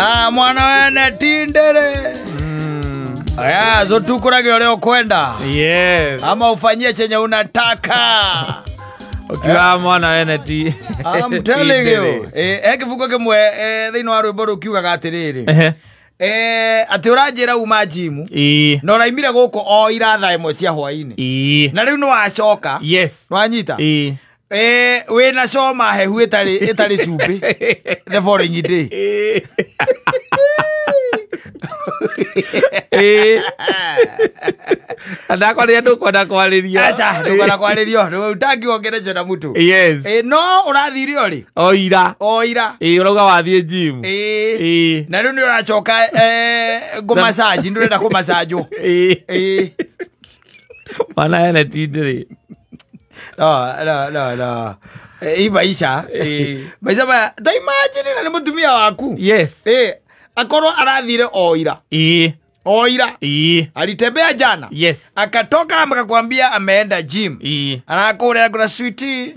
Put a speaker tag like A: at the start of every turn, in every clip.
A: Ah, mwana wene tindere. Aya, zotukurage ule ukwenda.
B: Yes.
A: Ama ufanyie chenye unataka.
B: Ukiwa mwana wene ti.
A: I'm telling you. Kivugo kimwe thiini wa rwimbo rukiugaga atiriri. Ati uranjira uma gym. Na uraimire guku o ira thaa imwe cia hwaini. Na riu ni wacoka.
B: Yes.
A: Wanyita. Wina coma hehu itari cumbĩ the following day.
B: Andakwaria ndukwenda kwaririo.
A: Acha ndukwenda kwaririo utangiongereco na mutu.
B: Yes.
A: No urathire ori
B: o ira.
A: O ira.
B: Urauga wathie gym.
A: Na riu ni uracoka ngũ-massage ndurenda kũ-massage.
B: Mana ene tindiri.
A: No no no no. Hii maisha. Maisha maya. Ta imagine na ni mutumia waku.
B: Yes.
A: Akorwo arathire o ira. O ira. Alitembea jana.
B: Yes.
A: Akatoka akakwambia ameenda gym. Anakula kuna sweetie.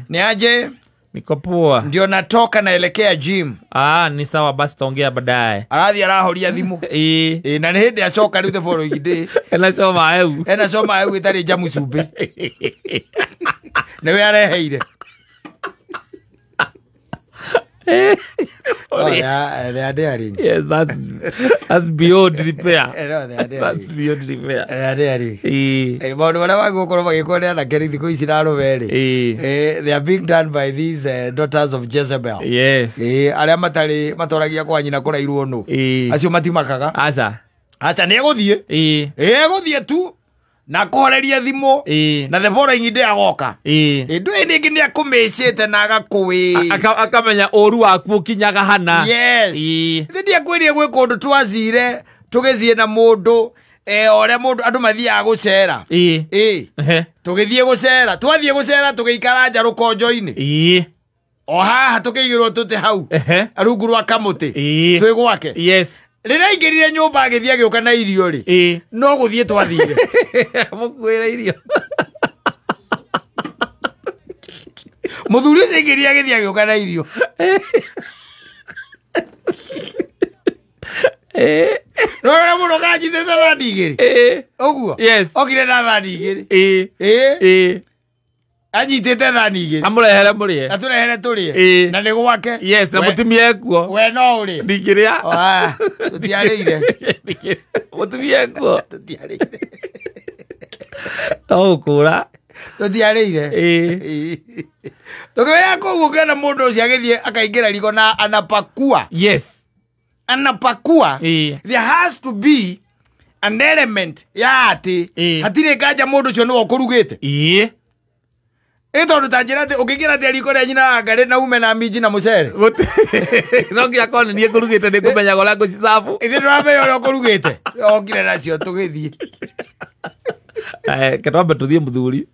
A: Ni aje?
B: Niko poa.
A: Ndio natoka naelekea gym.
B: Ah, ni sawa basi tutaongea baadaye.
A: Arathi arahoria thimu. Na ni hindi acoka riu the following day.
B: Ena coma eu.
A: Ena coma eu itari njamu cumbĩ. Niwe areheire. Oh, yeah, they are daring.
B: Yes, that's beyond repair.
A: No, they are daring.
B: That's beyond repair.
A: They are daring. Maũndũ marĩa magũkorwo magĩkwo nĩ anake thikũ ici na arũme rĩ. They are being done by these daughters of Jezebel.
B: Yes.
A: Arĩa matarĩ matoragia kwa nyina kũrairwo nũ. Acio matimakaga.
B: Aca.
A: Aca nĩ egũthiĩ. Egũthiĩ tu. Na kũhoreria thimũ. Na the following day agoka. Ndũĩ ningĩ nĩ akũmĩcĩte na agakũĩ.
B: Akamenya ũru waku ũkinyaga hana.
A: Yes. Thĩ ndiakwĩrire gwĩ kũndũ twacire tũgĩthiĩ na mũndũ ũrĩa mũndũ andũ mathiaga gũcera. Tũgĩthiĩ gũcera. Twathiĩ gũcera tũgĩikara nja rũkonjo-inĩ. O haha tũkĩigĩrwo tũtĩ hau. Rungu rwa kamũtĩ. Twĩ gwake.
B: Yes.
A: Rĩrĩa aingĩrire nyũmba agĩthiĩ agĩũka na irio rĩ, no gũthiĩ twathire.
B: Mũkuĩre irio.
A: Mũthuri ũcio aingĩrire agĩthiĩ agĩũka na irio. Rora mũno kanjitĩte thani igĩrĩ. Ũguo?
B: Yes.
A: Okire na thani igĩrĩ. Anyitĩte thani igĩrĩ.
B: Amũrehere mũrĩe.
A: Atũrehere tũrĩe. Na nĩ gwake.
B: Yes, na mũtumia ekuo.
A: We no ũrĩe.
B: Ndingĩrĩa.
A: Tũtiarĩire.
B: Mũtumia ekuo.
A: Tũtiarĩire.
B: No gũkũra.
A: Tũtiarĩire. Tũkĩoya kũu ũkĩona mũndũ ũcio agĩthiĩ akaingĩra riko na anapakua.
B: Yes.
A: Anapakua. There has to be an element ya atĩ hatirĩ nganja mũndũ ũcio nĩwe ũkũrugĩte. Tondu ta njĩra atĩ ũngĩingĩra atĩa riko rĩa nyina wa Ngarĩ na ume na minji na mũcere.
B: No nginya korwo nĩ niĩ ngũrugĩte nĩ ngũmenyaga ũrĩa ngũcicabu.
A: Ithuĩ tũramenya ũrĩa ũkũrugĩte. Okire nacio tũgĩthiĩ.
B: Reke twambe tũthiĩ mũthuri.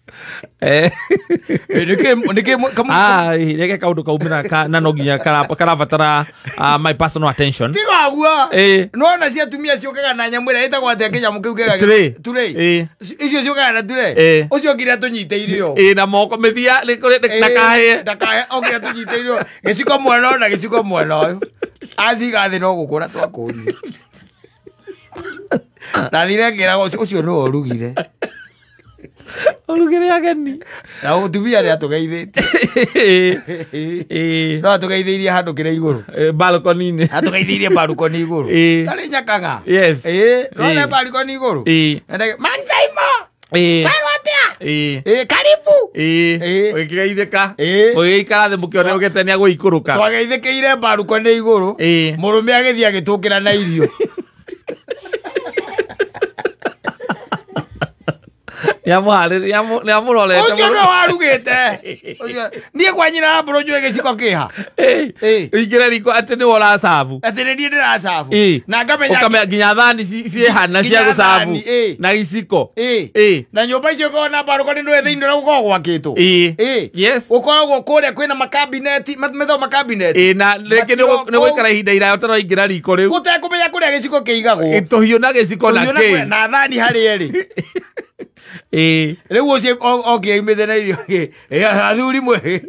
B: Nĩkĩ kaũndũ kaumĩra na no nginya karabatara my personal attention.
A: Tiga ũguo. Nĩwona cia atumia ciũkaga na nyamũ ĩrĩa ĩtagwo atĩa kĩnyamũ kĩu kĩega
B: Tray.
A: Icio ciũkaga na tray. Ũcio okire atũnyitĩire ũũ.
B: Na moko mĩthia ndakahe.
A: Ndakahe okire atũnyitĩire ũũ. Gĩciko mwena ũyũ na gĩciko mwena ũyũ. Aciga thĩ no gũkũra twakũrire. Ndathire ngĩra ũcio nĩwe ũrugire.
B: Ũrugire ageni.
A: Na mũtumia nĩ atũgeithĩtie. No atũgeithĩirie handũ kĩrĩa igũrũ.
B: Balcony-inĩ.
A: Atũgeithĩirie balcony igũrũ. Tarĩ nyakaga.
B: Yes.
A: Nĩwona balcony igũrũ. Man Saimo. Werwo atĩa? Karibu.
B: Ũgĩkĩgeithĩka. Ũgĩgĩikara thĩ mũkĩone ũgĩte nĩ agũikũrũka.
A: Twageithĩkĩire balcony igũrũ. Mũrũme agĩthiĩ agĩtũkĩra na irio.
B: Nĩamũrorete.
A: Ũcio nĩwe warugĩte. Niĩ kwa nyina wa mbũrũ njũĩ gĩciko kĩha.
B: Ũingĩre riko atĩ nĩwe ũracabu.
A: Atĩ nĩ niĩ ndĩracabu. Na ngamenya
B: ũkamenya nginya thani ciĩhana cia gũcabu na gĩciko.
A: Na nyũmba icio ikoragwo na balcony nĩwe thĩinĩ ũrĩa gũkoragwo gwakĩtwo.
B: Yes.
A: Gũkoragwo kũrĩa kwĩna makabineti, metagwo makabineti.
B: Na rĩngĩ nĩ gũikara ihinda iraya ũtaraingĩra riko rĩu.
A: Ũtekũmenya kũrĩa gĩciko kĩigagwo.
B: Tũhiũ na gĩciko na kĩ.
A: Na thani harĩ erĩ. Rĩu ũcio okire aumĩte na irio athuri mwe.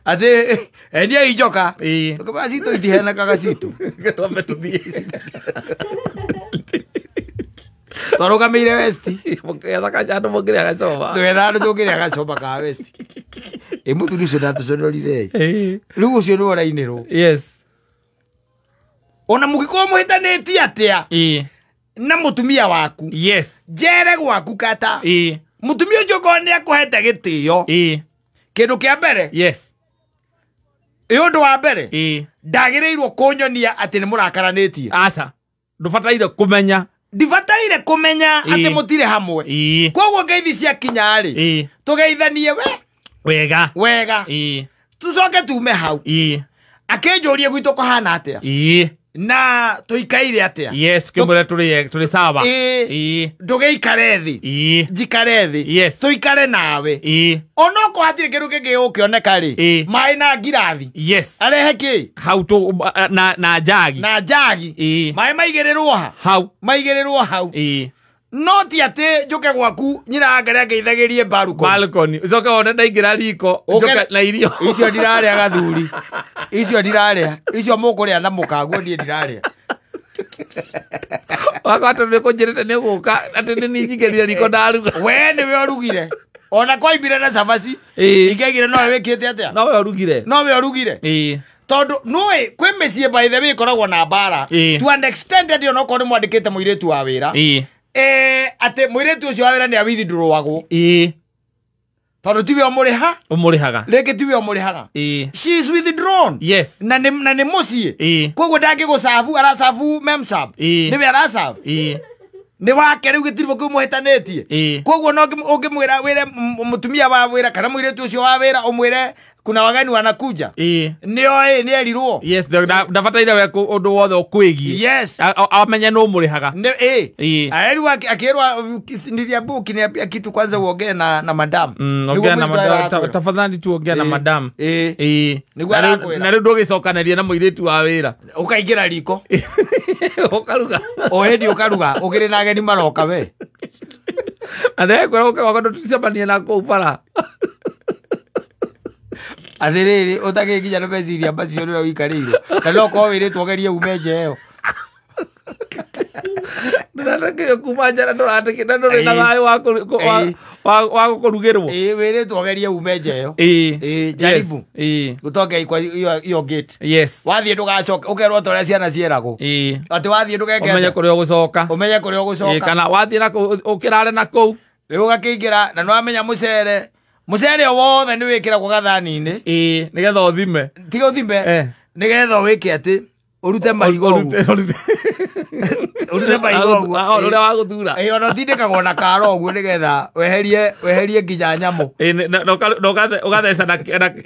A: Atĩ endia ijoka.
B: Ĩĩ.
A: Ũkĩmwĩra citũ itihenekaga citũ.
B: Twambe tũthiĩ.
A: Twarũgamĩire West.
B: Mũkĩetha kanyandũ mũkĩrĩa gacoma.
A: Twetha andũ tũngĩrĩa gacoma ka West. Ĩ mũthuri ũcio ndatũconorire.
B: Ĩĩ.
A: Rĩu ũcio nĩwe ũrainĩrwo.
B: Yes.
A: Ona mũngĩkorwo mũhĩtanĩtie atĩa
B: Ĩĩ.
A: na mũtumia waku.
B: Yes.
A: Njere gwaku kata.
B: Ĩĩ.
A: Mũtumia ũcio okorwo nĩ akũhete gĩtĩo.
B: Ĩĩ.
A: Kĩndũ kĩa mbere.
B: Yes.
A: Ĩ ũndũ wa mbere.
B: Ĩĩ.
A: Ndagĩrĩirwo kũnyonia atĩ nĩ mũrakaranĩtie.
B: Aca. Ndũbataire kũmenya.
A: Ndibataire kũmenya atĩ
B: Ĩĩ.
A: mũtirĩ hamwe.
B: Ĩĩ.
A: Koguo ngeithi ciakinya rĩ.
B: Ĩĩ.
A: Tũgeithanie we
B: Wega.
A: wega.
B: Ĩĩ.
A: Tũcoke tume hau.
B: Ĩĩ.
A: Akĩnjũrie gwitũ kũhana atĩa.
B: Ĩĩ.
A: Na tũikaire atĩa.
B: Yes, kĩmwĩre tũrĩ sawa.
A: Ĩĩ.
B: Ĩĩ.
A: Ndũgĩikare thĩ.
B: Ĩĩ.
A: Njikare thĩ.
B: Yes.
A: Tũikare nawe.
B: Ĩĩ.
A: Onokorwo hatirĩ kĩndũ kĩngĩ gĩgũkĩoneka rĩ.
B: Ĩĩ.
A: Maĩ na ngirathi.
B: Yes.
A: Arehe kĩ?
B: Hau tũ na njagi.
A: Na njagi.
B: Ĩĩ.
A: Maĩ maigĩrĩrwo ha?
B: Hau.
A: Maigĩrĩrwo hau.
B: Ĩĩ.
A: No ti atĩ njũke gwaku nyina angaria ngeithagĩrie balcony.
B: Balcony. Ũcoke wone ndaingĩra riko.
A: Ũke-
B: Njoke na irio.
A: Icio ndirarĩa gathuri. Icio ndirarĩa. Icio mũkũrĩa na mũkaguo niĩ ndirarĩa.
B: Wakwa atĩ nĩ kũnjĩrĩte nĩ gũka atĩ nĩ niĩ njingĩrire riko ndaruga.
A: We nĩwe ũrugire. Ona kwaimbire na cabaci.
B: Ĩĩ.
A: Ingĩaigire nowe wĩkĩte atĩa?
B: No we ũrugire.
A: Nowe ũrugire.
B: Ĩĩ.
A: Tondũ nũĩ kwĩ mĩciĩ by the way ĩkoragwo na mbara.
B: Ĩĩ.
A: To an extent atĩ onokorwo nĩ mwandĩkĩte mũirĩtu wa wĩra.
B: Ĩĩ.
A: Atĩ mũirĩtu ũcio wa wĩra nĩ awithdrawagwo.
B: Ĩĩ.
A: Tondũ tiwe ũmũrĩha.
B: Ũmũrĩhaga.
A: Rĩngĩ tiwe ũmũrĩhaga.
B: Ĩĩ.
A: She is withdrawn.
B: Yes.
A: Na nĩ mũciĩ.
B: Ĩĩ.
A: Koguo ndangĩgũcabu aracabu memsab.
B: Ĩĩ.
A: Nĩwe aracabu.
B: Ĩĩ.
A: Nĩ wake rĩu gĩtiribũ kĩu mũhĩtanĩtie.
B: Ĩĩ.
A: Koguo no ũngĩmwĩra wĩre mũtumia wa wĩra kana mũirĩtu ũcio wa wĩra ũmwĩre kuna wageni wanakuja.
B: Ĩĩ.
A: Nĩoĩ nĩerirwo.
B: Yes, ndabataire we ũndũ wothe ũkwĩgiĩ.
A: Yes.
B: Amenye nũ ũmũrĩhaga.
A: Nĩ ĩ.
B: Ĩĩ.
A: Aerirwo akĩrwo niliambiwa ukiniambia kitu kwanza uongee na madam.
B: Ongea na madam. Tafadhali tu ongea na madam.
A: Ĩĩ.
B: Ĩĩ.
A: Nĩguo arakwĩra.
B: Na rĩu ndũgĩcokanĩria na mũirĩtu wa wĩra.
A: Ũkaingĩra riko.
B: Ũkaruga.
A: O hĩndĩ ũkaruga ũkĩrĩ na ageni maroka we.
B: Na ndekwĩra ũke gwakwa tũticemanie na kũu bara.
A: Atĩrĩrĩ ũtagĩkinya nĩ meciria macio nĩwe ũikarĩire. Na no ũkorwo wĩrĩtwo ũgerie ume nja ĩyo.
B: Ndũratekerio kuma nja na ndũratekerio na ndũrĩ na thayũ wa gũkũrugĩrwo.
A: Ĩĩ wĩrĩtwo ũgerie ume nja ĩyo.
B: Ĩĩ.
A: Ĩĩ jaribu.
B: Ĩĩ.
A: Gũtoke iyo gate.
B: Yes.
A: Wathiĩ ndũgacoke ũkerwo ta ũrĩa ciana ciĩragwo.
B: Ĩĩ.
A: Atĩ wathiĩ ndũgeke
B: Ũmenye
A: atĩa?
B: kũrĩa ũgũcoka.
A: Ũmenye kũrĩa
B: Ĩĩ
A: ũgũcoka.
B: kana wathiĩ na kũu ũkĩrare na kũu.
A: Rĩu ũgakĩingĩra na nĩwamenya mũcere. Mũcere o wothe nĩ wĩkĩragwo gathani-inĩ.
B: Ĩĩ nĩgetha ũthime.
A: Tiga ũthime. Nĩgetha ũwĩke atĩ ũrute mahiga ũguo. Ũrute mahiga ũguo.
B: Ũrĩa wa gũthura.
A: Ĩĩ ona ũtindĩkagwo na kara ũguo nĩgetha weherie nginya nyamũ.
B: Ĩĩ na ũgatheca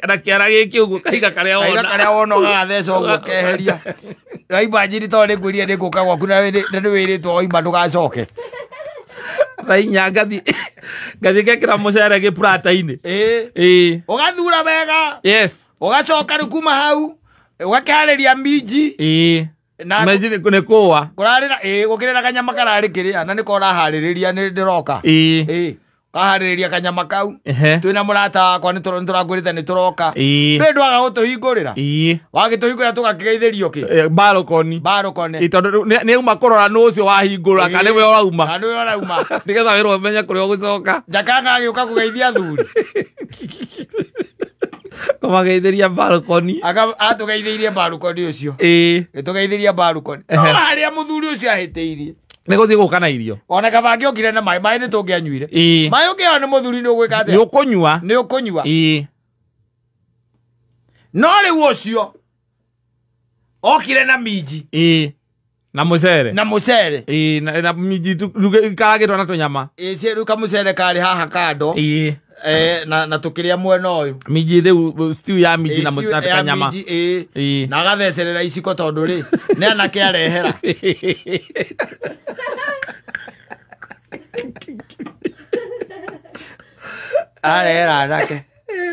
B: na kĩara gĩkĩ ũguo kahiga karĩa wona.
A: Kahiga karĩa wona ũgagatheca ũguo ũkeheria. Waimagine tondũ nĩ ngwĩrire nĩ ngũka gwaku na nĩ wĩrĩtwo waima ndũgacoke.
B: Thaa inya ngathiĩ ngekĩra mũcere gĩburata-inĩ.
A: Ĩĩ.
B: Ĩĩ.
A: Ũgathura wega.
B: Yes.
A: Ũgacoka rĩu kuma hau ũgakĩharĩria minji.
B: Ĩĩ.
A: Na
B: minji nĩ kũa.
A: Kũrarĩ na ĩĩ gũkĩrĩ na kanyama kararĩ kĩrĩa na nĩko ũraharĩrĩria nĩ ndĩroka.
B: Ĩĩ.
A: Ĩĩ. Ũkaharĩrĩria kanyama kau.
B: Ehe.
A: Twĩna mũrata wakwa nĩ tũrakwĩrĩte nĩ tũroka.
B: Ĩĩ.
A: Ndũĩ ndwaga gũtũhingũrĩra.
B: Ĩĩ.
A: Wagĩtũhingũrĩra tũgakĩgeithĩrio kĩ?
B: Balcony.
A: Balcony.
B: Ĩĩ tondũ nĩ auma kũrora nũ ũcio wahingũra kana nĩwe ũrauma.
A: Kana nĩwe ũrauma.
B: Nĩgetha wĩrwo ũmenye kũrĩa ũgũcoka.
A: Jakanga agĩũka kũgeithia athuri.
B: Kũmageithĩria balcony.
A: Atũgeithĩirie balcony ũcio.
B: Ĩĩ.
A: Gĩtũgeithĩria balcony. No harĩa mũthuri ũcio ahĩtĩirie.
B: Nĩ gũthiĩ gũka na irio.
A: Ona kaba angĩokire na maĩ, maĩ nĩ tũngĩanyuire.
B: Ĩĩ.
A: Maĩ ũngĩheo nĩ mũthuri nĩ ũgwĩka atĩa?
B: Nĩ ũkũnyua.
A: Nĩ ũkũnyua.
B: Ĩĩ.
A: No rĩu ũcio okire na minji.
B: Ĩĩ. Na mũcere.
A: Na mũcere.
B: Ĩĩ na minji ikaragĩtwo na tũnyama.
A: Ĩĩ rĩu kamũcere karĩ haha kando.
B: Ĩĩ.
A: Na tũkĩrĩa mwena ũyũ.
B: Minji rĩu stew ya minji na kanyama.
A: Ĩĩ. Na agathecerera iciko tondũ rĩ nĩ anake arehera. Arehera anake.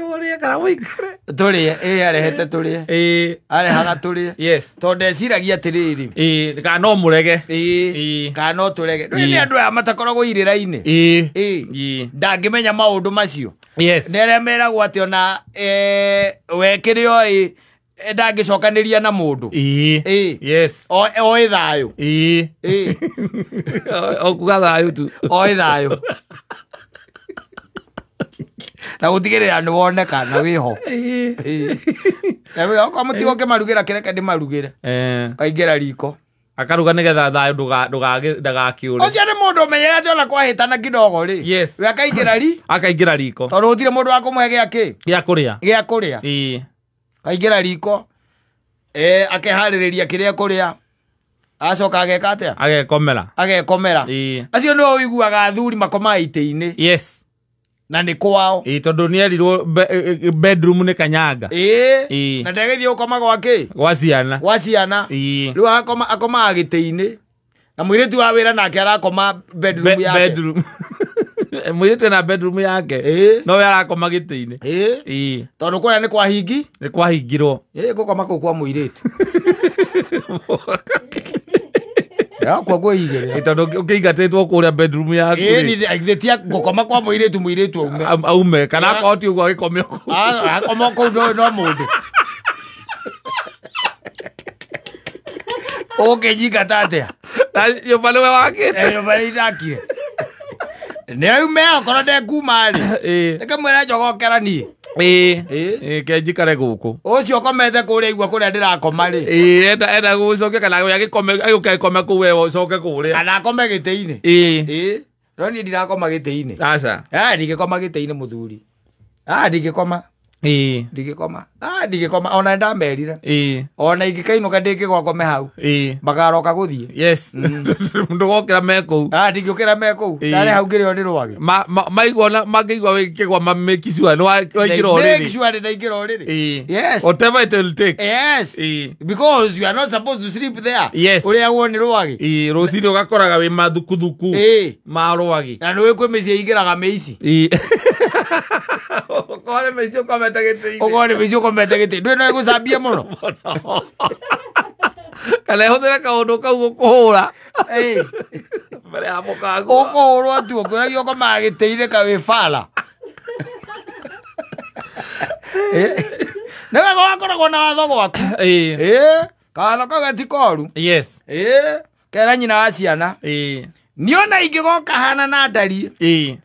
B: Ũrĩe kana ũikare.
A: Tũrĩe, ĩĩ arehete tũrĩe.
B: Ĩĩ.
A: Arehaga tũrĩe.
B: Yes.
A: Tondũ ndeciragia atĩrĩrĩ.
B: Ĩĩ, kana no mũrege.
A: Ĩĩ. Kana no tũrege. Rĩu nĩ andũ aya matakoragwo irĩra-inĩ.
B: Ĩĩ.
A: Ĩĩ. Ndangĩmenya maũndũ macio.
B: Yes.
A: Nĩ arĩa meragwo atĩ ona we kĩrĩa oĩ ndangĩcokanĩria na mũndũ.
B: Ĩĩ. Yes.
A: Oĩ thayũ.
B: Ĩĩ.
A: Ĩĩ.
B: Okuga thayũ tu.
A: Oĩ thayũ. Na gũtigĩrĩra nĩ woneka na wĩho.
B: Ĩĩ.
A: Na wĩ okorwo mũtigo ũkĩmarugĩra kĩreke ndĩmarugĩre. Kaingĩra riko.
B: Akaruga nĩgetha thayũ ndũgakĩũre.
A: Ũcio nĩ mũndũ ũmenyerete ona kwahĩtana kidogo rĩ.
B: Yes.
A: We akaingĩra ri?
B: Akaingĩra riko.
A: Tondũ gũtirĩ mũndũ wa kũmũhe gĩa kĩ?
B: Gĩa kũrĩa.
A: Gĩa kũrĩa.
B: Ĩĩ.
A: Kaingĩra riko. Akeharĩrĩria kĩrĩa kũrĩa. Acoka ageka atĩa?
B: Agekomera.
A: Agekomera.
B: Ĩĩ.
A: Acio nĩo ũiguaga athuri makomaga itĩ-inĩ.
B: Yes.
A: Na nĩ kwao.
B: Ĩĩ tondũ nĩerirwo bedroom nĩ kanyanga.
A: Ĩĩ. Na ndegĩthiĩ gũkoma gwa kĩ?
B: Gwa ciana.
A: Gwa ciana.
B: Ĩĩ.
A: Rĩu akomaga gĩtĩ-inĩ. Na mũirĩtu wa wĩra nake arakoma bedroom yake.
B: Bedroom. Mũirĩtu ena bedroom yake.
A: Ĩĩ.
B: No we arakoma gĩtĩ-inĩ.
A: Ĩĩ.
B: Ĩĩ.
A: Tondũ kũrĩa nĩ kwa hingi?
B: Nĩ kwahingirwo.
A: Ĩĩ ngũkoma kũu kwa mũirĩtu. Yakwa kwĩigĩrĩra.
B: Tondũ ũkĩingatĩtwo kũrĩa bedroom yaku.
A: Ĩĩ nĩ tia ngũkoma kwa mũirĩtu mũirĩtu aume.
B: Aume kana akorwo ti ũguo agĩkome kũu.
A: Akoma kũu no mũndũ. Ũkĩnyingata atĩa?
B: Na nyũmba nĩwe wakĩte.
A: Nyũmba nĩ ndakire. Nĩ aume okorwo ndekuma rĩ.
B: Ĩĩ.
A: Reke mwĩre njogokera niĩ.
B: Ĩĩ.
A: Ĩĩ.
B: Ĩĩ ke njikare gũkũ.
A: Ũcio ũkomete kũrĩa igua kũrĩa ndĩrakoma rĩ.
B: Ĩĩ enda gũcoke kana we agĩkome agĩũke agĩkome kũu we ũcoke kũrĩa.
A: Kana akome gĩtĩ-inĩ.
B: Ĩĩ.
A: Ĩĩ. No niĩ ndirakoma gĩtĩ-inĩ.
B: Aca.
A: Ndingĩkoma gĩtĩ-inĩ mũthuri. Ndingĩkoma.
B: Ĩĩ.
A: Ndingĩkoma. Ndingĩkoma ona ndamerire.
B: Ĩĩ.
A: Ona ingĩkainũka ndĩngĩgwa ngome hau.
B: Ĩĩ.
A: Magaroka gũthiĩ.
B: Yes. Ndũgokĩra me kũu.
A: Ndingĩũkĩra me kũu. Ndarĩ hau ngĩrĩo nĩ rwagĩ.
B: Maigua mangĩigua wĩkĩgwa make sure nĩ waingĩra ũrĩrĩ.
A: Make sure nĩ ndaingĩra ũrĩrĩ.
B: Ĩĩ.
A: Yes.
B: Whatever it will take.
A: Yes.
B: Ĩĩ.
A: Because you are not supposed to sleep there.
B: Yes.
A: Ũrĩagwo nĩ rwagĩ.
B: Ĩĩ rũcinĩ ũgakoraga wĩ mathukuthuku.
A: Ĩĩ.
B: Ma rwagĩ.
A: Na nĩũĩ kwĩ mĩciĩ ingĩraga mĩici.
B: Ĩĩ. Ũkore mĩici ũkomete gĩtĩ-inĩ.
A: Ũkore mĩici ũkomete gĩtĩ. Ndũĩ no ĩgũcambie mũno.
B: Kana ĩhũthĩre kaũndũ kau gũkũhũra.
A: Ĩĩ.
B: Mbere ya mũkagũa.
A: Ũkũhũrwo tu ũkwĩragio ũkomaga gĩtĩ-inĩ ka wĩ bara. Nĩ wega wakoragwo na watho gwaku.
B: Ĩĩ.
A: Ĩĩ. Kawatho kau gati koru.
B: Yes.
A: Ĩĩ. Kera nyina wa ciana.
B: Ĩĩ.
A: Niĩ ona ingĩgoka hana na ndari.
B: Ĩĩ.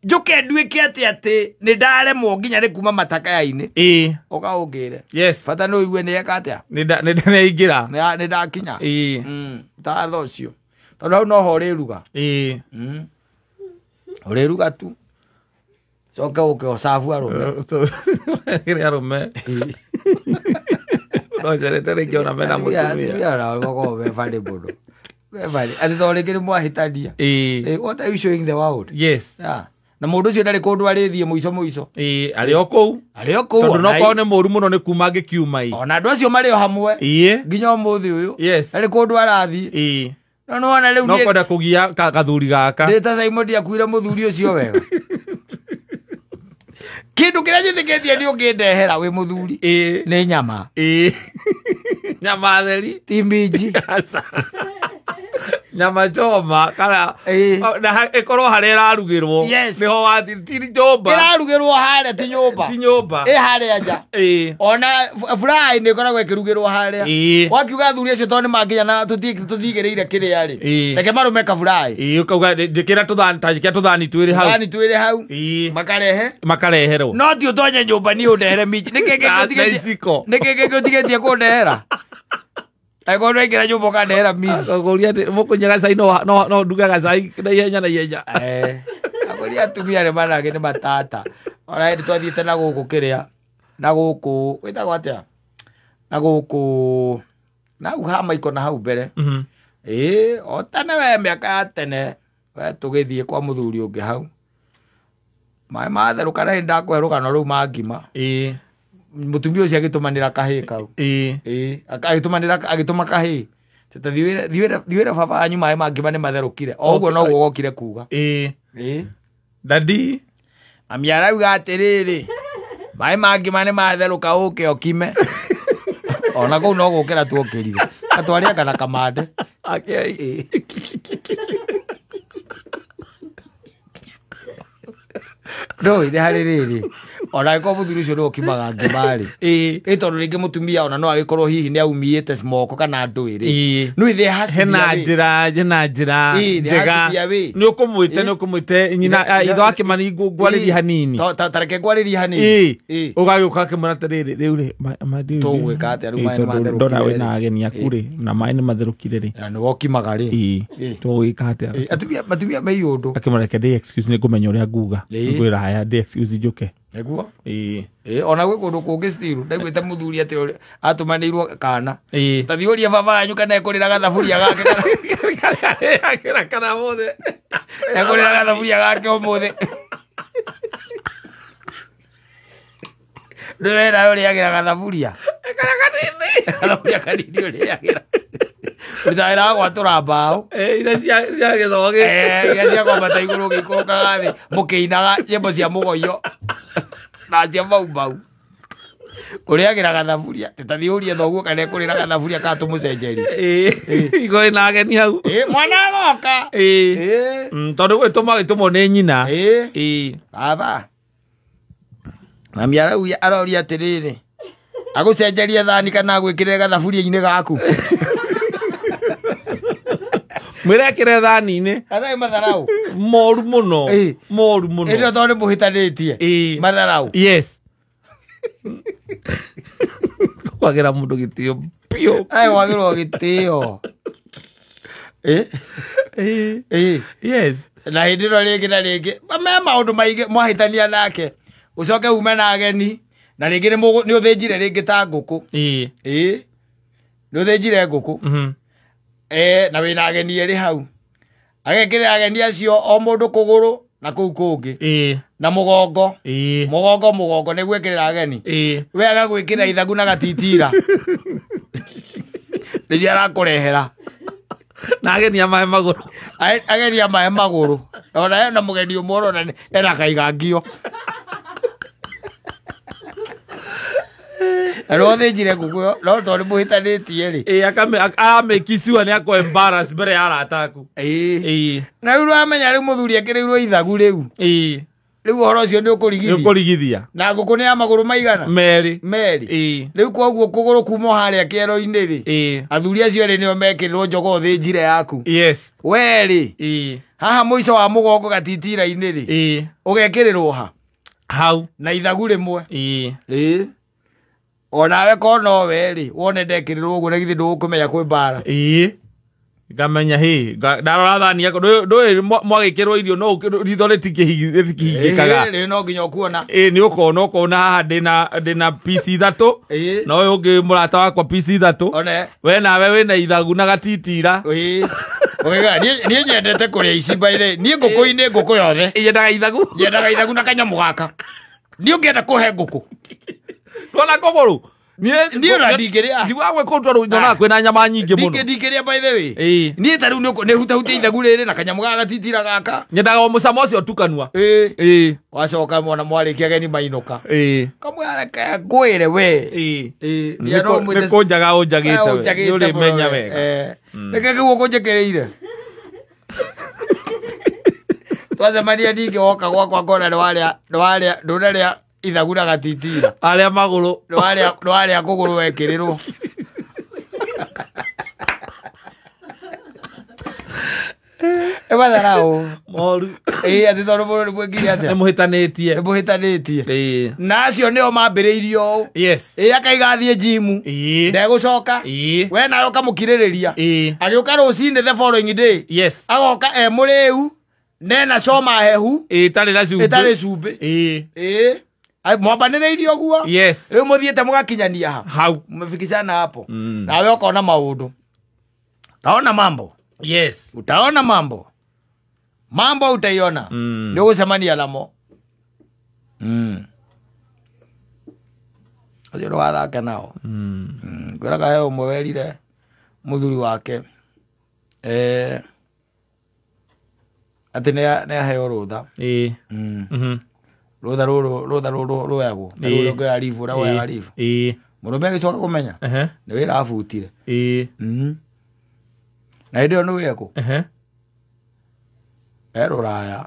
A: Njuke nduĩke atĩ nĩ ndaremwo nginya nĩ kuma matakaya-inĩ.
B: Ĩĩ.
A: Ũka ũngĩre.
B: Yes.
A: Bata nĩ ũigue nĩ eka atĩa?
B: Nĩ ndaingĩra.
A: Nĩ ndakinya.
B: Ĩĩ.
A: Watho ũcio. Tondũ hau noho ũrĩruga.
B: Ĩĩ.
A: Ũrĩruga tu. Coke ũke ũcabu arũme.
B: Kĩrĩa arũme. No njerete rĩngĩ ona mena mũtumia.
A: Atumia nao makoragwo me funny mũno. Me funny. Atĩ tondũ rĩngĩ nĩ mwahĩtania.
B: Ĩĩ.
A: What are you showing the world?
B: Yes.
A: Yeah. Na mũndũ ũcio ndarĩ kũndũ arĩthiĩ mũico mũico.
B: Ĩĩ arĩ o kũu.
A: Arĩ o kũu.
B: Tondũ no korwo nĩ mũru mũno nĩ kuma angĩkiuma ĩ.
A: Ona andũ acio marĩ o hamwe.
B: Ĩĩ.
A: Nginya ũmũthĩ ũyũ.
B: Yes.
A: Ndarĩ kũndũ arathiĩ.
B: Ĩĩ.
A: No nĩwona rĩu
B: No kwenda kũgia gathuri gaka.
A: Ndĩ ta Simon ndiakuire mũthuri ũcio wega. Kĩndũ kĩrĩa njĩtĩkĩtie nĩ ũngĩndehera wĩ mũthuri.
B: Ĩĩ.
A: Nĩ nyama.
B: Ĩĩ. Nyama theri.
A: Ti minji.
B: Nyama choma kana na ĩkorwo harĩa ĩrarugĩrwo.
A: Yes.
B: Nĩho wathi ti nyũmba.
A: Ĩrarugĩrwo harĩa ti nyũmba.
B: Ti nyũmba.
A: Ĩ harĩa nja.
B: Ĩĩ.
A: Ona fry nĩ ĩkoragwo ĩkĩrugĩrwo harĩa.
B: Ĩĩ.
A: Wakiuga athuri acio tondũ nĩ manginya na tũtigĩrĩire kĩrĩa rĩ.
B: Ĩĩ.
A: Reke marũme kaburai.
B: Ĩĩ ũkauga njĩkĩra tũthani ta njĩkĩra tũthani twĩrĩ hau.
A: Tũthani twĩrĩ hau.
B: Ĩĩ.
A: Makarehe.
B: Makareherwo.
A: No ti ũtonye nyũmba niĩ ũndehere minji. Nĩkĩ kĩngĩ ũtigĩtie kũndehera? Angĩkorwo nĩwaingĩra nyũmba ũkandehera minji.
B: Ũkũria atĩ mũkũnyua gacai no nduge gacai na ihenya na ihenya.
A: Akũria atumia nĩ manake nĩ matata. Ona hĩndĩ twathiĩte na gũkũ kĩrĩa na gũkũ wĩtagwo atĩa? Na gũkũ na hau ha maiko na hau mbere. Ĩĩ o tene we mĩaka ya tene we tũgĩthiĩ kwa mũthuri ũngĩ hau. Maĩ matherũka na hĩndĩ ndakũhe rũgano rũu ma ngima.
B: Ĩĩ.
A: Mũtumia ũcio agĩtũmanĩra kahĩĩ kau.
B: Ĩĩ.
A: Ĩĩ agĩtũmanĩra agĩtũma kahĩĩ. Tete thiwĩre baba wanyu maĩ ma ngima nĩ matherũkire. O ũguo noguo gokire kuga.
B: Ĩĩ.
A: Ĩĩ.
B: Daddy.
A: Mami arauga atĩrĩrĩ maĩ ma ngima nĩ matherũka ũke ũkime. Ona kũu no gũkĩra tuokĩrire. Atwarĩanga na kamande.
B: Akĩai.
A: No ine harĩ rĩrĩ ona angĩkorwo mũthuri ũcio nĩwe ũkimaga ngima rĩ, ĩ tondũ rĩngĩ mũtumia ona no agĩkorwo hihi nĩ aumĩte moko kana ndũĩ rĩ, no there has to be
B: hena
A: a way.
B: Njĩra hena njĩra
A: Ĩĩ, there has
B: njega
A: to be a way.
B: nĩ ũkũmwĩte nĩ ũkũmwĩte nyina ithe wa Kĩmani ngwarĩrie hanini.
A: Ta reke ngwarĩrie hanini.
B: Ĩĩ, ũgagĩũka akĩmwĩra atĩrĩrĩ, rĩu rĩ
A: Tũgwĩka atĩa rĩu maĩ nĩ
B: tondũ
A: matherũkire
B: ndona
A: rĩ.
B: wĩna ageni aku rĩ na maĩ nĩ matherũkire rĩ.
A: Na nĩwe ũkimaga rĩ.
B: Ĩĩ, tũgwĩka atĩa?
A: Atumia me iũndũ.
B: Akĩmwĩra reke ndĩ excuse nĩ ngũmenya ũrĩa nguga. Ngwĩra haya ndĩ excuse njuke.
A: Nĩguo.
B: Ĩĩ.
A: Ona gwĩ kũndũ kũngĩ still ndaiguĩte mũthuri atĩ atũmanĩirwo kana
B: Ĩĩ.
A: ta thiĩ ũrie baba wanyu kana ekũrĩra gathaburia gake kana
B: kana mũthĩ
A: ekũrĩra gathaburia gake ũmũthĩ. Ndũĩ nawe ũrĩagĩra gathaburia gathaburia kanini ũrĩagĩra ũrutaga wĩra wa gwatũra mbaũ.
B: Iria cia gĩthogĩ.
A: Iria cia kwambata igũrũ ũgĩikũrũkaga thĩ mũkĩinaga nyĩmbo cia mũgoyo na cia mau mau. Ũrĩagĩra gathaburia ta thiĩ ũrie thoguo kana ekũrĩra gathaburia kana tũmũcenjerie.
B: Igo ĩna ageni hau.
A: Mwana agoka.
B: Tondũ gwĩtũma gĩtũmwo nĩ nyina.
A: Baba mami aroria atĩrĩrĩ, agũcenjerie thani kana agwĩkĩrĩre gathaburia-inĩ gaku?
B: Mwĩrekĩre thani-inĩ.
A: Athai matharau
B: moru mũno. Moru mũno.
A: Ĩno tondũ nĩ mũhĩtanĩtie matharau.
B: Yes. Kwagĩra mũndũ gĩtĩo biũ.
A: Ai wagĩrwo gĩtĩo.
B: Yes.
A: Na hĩndĩ ĩno rĩngĩ na rĩngĩ me maũndũ maingĩ mwahĩtania nake ũcoke ume na ageni na rĩngĩ nĩ ũthĩnjire rĩngĩ ta ngũkũ. Nĩ ũthĩnjire ngũkũ. Na wĩna ageni erĩ hau agekĩrĩra ageni acio o mũndũ kũgũrũ na kũu kũngĩ na mũgongo. Mũgongo mũgongo nĩ gwĩkĩrĩra ageni. We agagwĩkĩra ithagu na gatitira nĩcio arakũrehera
B: na ageni a maĩ magũrũ.
A: Ageni a maĩ magũrũ ona hena mũgeni ũmwe ũrona ena kaigangio na no thĩnjire ngũkũ ĩyo no tondũ nĩ mũhĩtanĩtie rĩ.
B: Amĩkicua nĩ akũ embarrass mbere ya arata aku.
A: Na rĩu ũramenya rĩu mũthuri ekĩrĩirwo ithagu rĩu. Rĩu ũhoro ũcio nĩ ũkũrigithia.
B: Nĩ ũkũrigithia.
A: Na ngũkũ nĩ ya magũrũ maigana?
B: Merĩ.
A: Merĩ. Rĩu koguo kũgũrũ kuma harĩa kĩero-inĩ rĩ, athuri acio erĩ nĩo mekĩrĩrwo njogoo thĩnjire yaku.
B: Yes.
A: We rĩ, haha mũico wa mũgongo gatitira-inĩ rĩ, ũgekĩrĩrwo ha?
B: Hau.
A: Na ithagu rĩmwe. Onawe ko nowe rĩ, wone ndekĩrĩrwo ũguo na githĩ ndũgũkũmenya kwĩ mbara.
B: Ngamenya hĩ ndarora thani yako ndũĩ mwagĩkĩrwo irio no ritho rĩtikĩhingĩkaga.
A: Rĩ no nginya ũkuona.
B: Nĩ ũkona ũkona haha ndĩna piece ithatũ na ũyũ ũngĩ mũrata wakwa piece ithatũ. We nawe wĩna ithagu na gatitira.
A: Niĩ nyendete kũrĩa ici by the way. Niĩ ngũkũ-inĩ ngũkũ yothe.
B: Nyendaga ithagu.
A: Nyendaga ithagu na kanyamũ gaka. Niĩ ũngĩenda kũhe ngũkũ.
B: Ndona kũgũrũ.
A: Niĩ ona ndingĩrĩa.
B: Ndiugaga gwĩ kũndũ tondũ nyonaga kwĩna nyama nyingĩ mũno.
A: Ndingĩrĩa by the way. Niĩ ta rĩu nĩ hutahutia ithagu rĩrĩ na kanyamũ gaka gatitira gaka.
B: Nyendaga o mũcamo ũcio tukanua.
A: Wacoka mwana mwarĩkia ageni mainũka. Kamwe reke ngwĩre we.
B: Nĩ kũnjaga ũnjagĩte we. Nĩ ũrĩmenya wega.
A: Reke kĩu ũkũnjĩkĩrĩire. Twacemania ningĩ woka gwakwa ngona nĩ ndũnarĩa ithagu na gatitira.
B: Arĩa magũrũ.
A: Nĩwarĩa kũgũrũ wekĩrĩrwo. Ĩ matharau.
B: Moru.
A: Atĩ tondũ mũndũ nĩ mwĩkire atĩa?
B: Nĩ mũhĩtanĩtie.
A: Nĩ mũhĩtanĩtie. Na acio nĩo mambĩrĩirie ũũ.
B: Yes.
A: Akaiga athiĩ gym. Ndegũcoka. We nawe ũkamũkirĩrĩria. Agĩũka rũcinĩ the following day.
B: Yes.
A: Agoka e mũrĩu nena coma hehu.
B: Ĩtarĩ na cumbĩ.
A: Ĩtarĩ cumbĩ. Mwambanĩrĩirie ũguo.
B: Yes.
A: Rĩu mũthiĩte mũgakinyania ha?
B: Hau.
A: Mmefikishana hapo. Nawe ũkona maũndũ. Utaona mambo.
B: Yes.
A: Utaona mambo. Mambo utaiona. Nĩ ũgũcemania namo. Ũcio ndũgathake nao. Ngwĩraga he ũmwe werire mũthuri wake atĩ nĩ aheo rũtha. Rũtha rũrũ rwoyagwo. Rũrũ rũngĩoya leave ũrĩa woyaga leave. Mũrũme agĩcoka kũmenya nĩ wĩra abutire. Na hĩndĩ ĩyo nĩ wĩ kũ? E rũraya.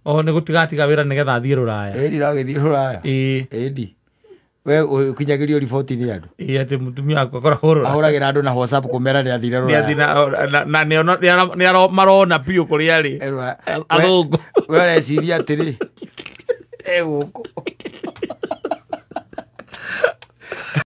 B: O nĩ gũtigatiga wĩra nĩgetha athiĩ rũraya.
A: Ĩni ragĩthiĩ rũraya.
B: Ĩĩ.
A: Ĩni we ũkinyagĩrio riboti nĩ andũ.
B: Ĩĩ, atĩ mũtumia wakwa akoragwo rũraya.
A: Ahũragĩra andũ na WhatsApp kũmera nĩ athire
B: Nĩ athiĩ
A: rũraya.
B: na nĩ marona biũ kũrĩa arĩ.
A: Eh, rũraya.
B: Athũngũ.
A: We ũreciria atĩrĩ, egũkũ.